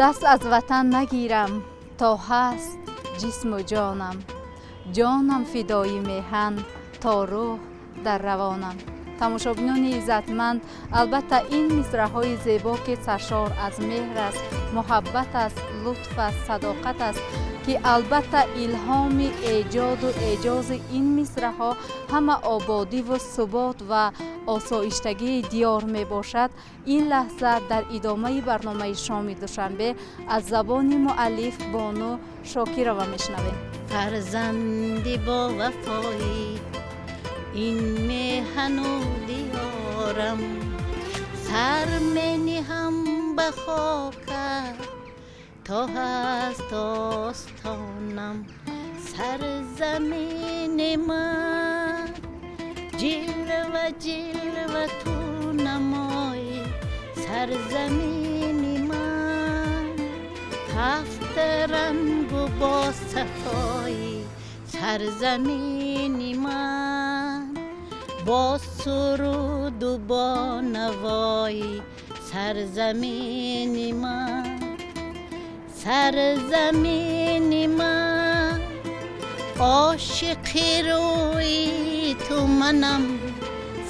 Даст аз ватан нагирам то ҳаст ҷисму ҷонам, ҷонам фидои меҳан то рӯҳ дар равонам. Тамошобинони иззатманд, албатта ин мисраҳои зебо, ки саршор аз меҳр аст, муҳаббат аст, лутф аст, садоқат аст, ки албатта илҳоми эҷоду эъҷози ин мисраҳо ҳама ободиву субот ва осоиштагии диёр мебошад. Ин лаҳза дар идомаи барномаи шоми душанбе аз забони муаллиф Бону Шокирова мешунавем. Фарзанди бовафоӣ ин меҳану диёрам, сар мениҳам ба хокат то ҳаст остонам. Сарзамини ман ҷилва ҷилва ту намоӣ, сарзамини ман ҳафт рангу бо сафоӣ, сарзамини ман бо суруду бо навоӣ, сарзамини ман, сарзамини ман ошиқи рӯи ту манам,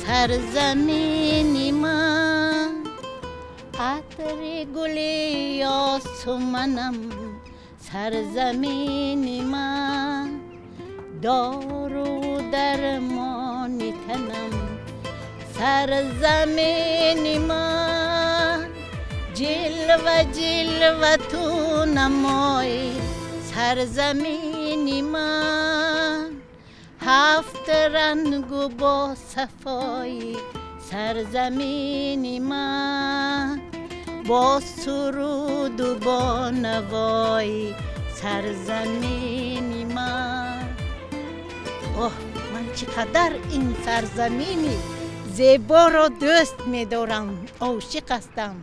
сарзамини ман атри гули ёсуманам, сарзамини ман дору дармони танам, сарзамини ман ҷилва ҷилва ту намоӣ, сарзамини ман ҳафт рангу бо сафоӣ, сарзамини ман бо суруду бо навоӣ, сарзамини ман. Оҳ, ман чӣ қадар ин сарзамини зеборо дӯст медорам, ошиқ ҳастам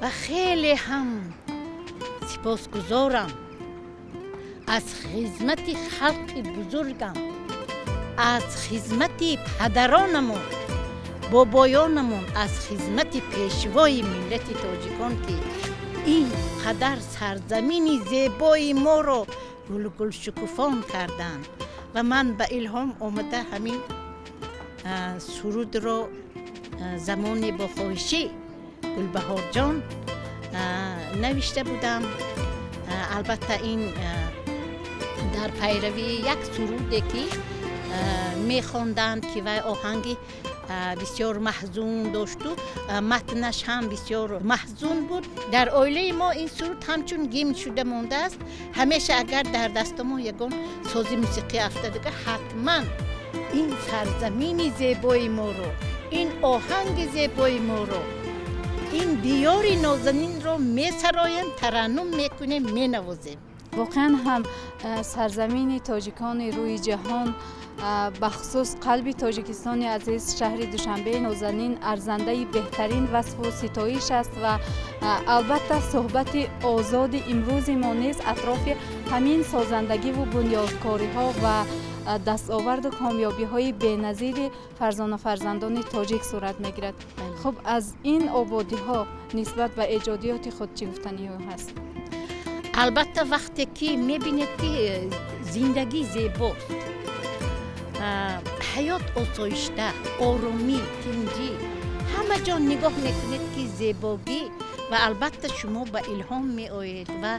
ва хеле ҳам сипосгузорам аз хизмати халқи бузургам, аз хизмати падаронамон, бобоёнамон, аз хизмати пешвои миллати тоҷикон, ки ин қадар сарзамини зебои моро гулгулшукуфон карданд. Ва ман ба илҳом омада ҳамин сурудро замоне бо хоҳиши Гулбаҳорҷон навишта будам. Албатта ин дар пайравии як суруде, ки мехонданд, ки вай оҳанги бисёр маҳзун дошту матнаш ҳам бисёр маҳзун буд. Дар оилаи мо ин суруд ҳамчун гимн шуда мондааст. Ҳамеша агар дар дастомо ягон сози мусиқӣ афтадага, ҳатман ин сарзамини зебои моро, ин оҳанги зебои моро, ин диёри нозанинро месароем, тараннум мекунем, менавозем. Воқеан ҳам сарзамини тоҷикони рӯи ҷаҳон, бахусус қалби Тоҷикистони азиз, шаҳри Душанбеи нозанин арзандаи беҳтарин васфу ситоиш аст ва албатта суҳбати озоди имрӯзи мо низ атрофи ҳамин созандагиву бунёдкориҳо ва дастоварду комёбиҳои беназири фарзону фарзандони тоҷик сурат мегирад. Хуб, аз ин ободиҳо нисбат ба эҷодиёти худ чӣ гуфтаниҳо ҳаст? Албатта, вақте ки мебинед, ки зиндагӣ зебост, ҳаёт осоишта, оромӣ, тинҷӣ, ҳама ҷо нигоҳ мекунед, ки зебогӣ, ва албатта шумо ба илҳом меоед. Ва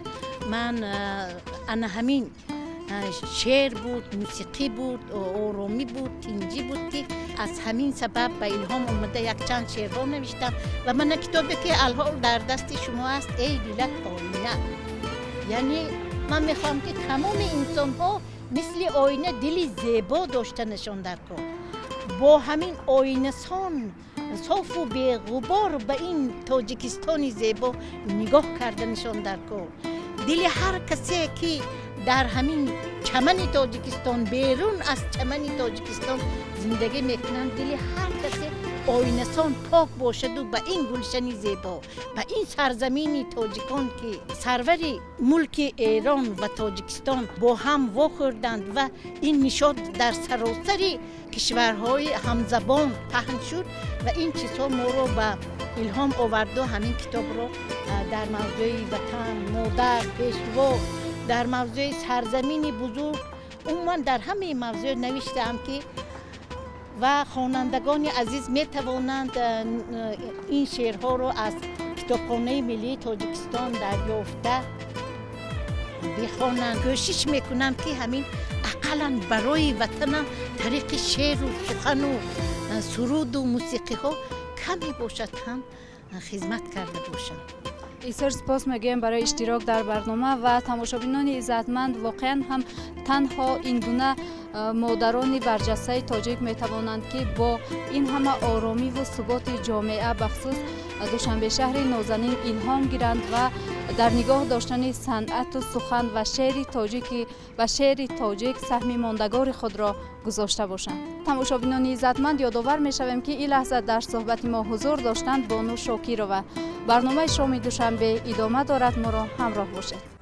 ман ана ҳамин шеър буд, мусиқӣ буд, оромӣ буд, тинҷӣ буд, ки аз ҳамин сабаб ба илҳом омада якчанд шеърҳо навиштам. Ва мана китобе, ки алҳол дар дасти шумо аст, «Эй дилат оина», яъне ман мехоҳам, ки тамоми инсонҳо мисли оина дили зебо доштанашон дар кор, бо ҳамин оинасон софу беғубор ба ин Тоҷикистони зебо нигоҳ карданашон дар кор. Дили ҳар касе, ки дар ҳамин чамани Тоҷикистон, берун аз чамани Тоҷикистон зиндагӣ мекунанд, дили ҳар касе оинасон пок бошаду ба ин гулшани зебо, ба ин сарзамини тоҷикон, ки сарвари мулки Эрон ва Тоҷикистон бо ҳам вохӯрданд ва ин нишод дар саросари кишварҳои ҳамзабон паҳн шуд, ва ин чизҳо моро ба Илҳом оварду ҳамин китобро дар мавзӯи ватан, модар, пешво, дар мавзӯи сарзамини бузург, умуман дар ҳамаи мавзӯъ навиштаам, ки ва хонандагони азиз метавонанд ин шеърҳоро аз Китобхонаи миллии Тоҷикистон дарёфта бихонанд. Кӯшиш мекунам, ки ҳамин ақаллан барои ватанам тариқи шеъру сухану суруду мусиқиҳо каме бошад ҳам хизмат карда бошам. Бисёр сипос мегӯем барои иштирок дар барнома. Ва тамошобинони иззатманд, воқеан ҳам танҳо ин гуна модарони барҷастаи тоҷик метавонанд, ки бо ин ҳама оромиву суботи ҷомеа, бахусус Душанбе шаҳри нозанин, илҳом гиранд ва дар нигоҳ доштани санъату сухан ва шеъри тоҷики ва шеъри тоҷик саҳми мондагори худро гузошта бошанд. Тамошобинони иззатманд, ёдовар мешавем, ки ин лаҳза дар суҳбати мо ҳузур доштанд бону Шокирова. Барномаи Шоми Душанбе идома дорад, моро ҳамроҳ бошед.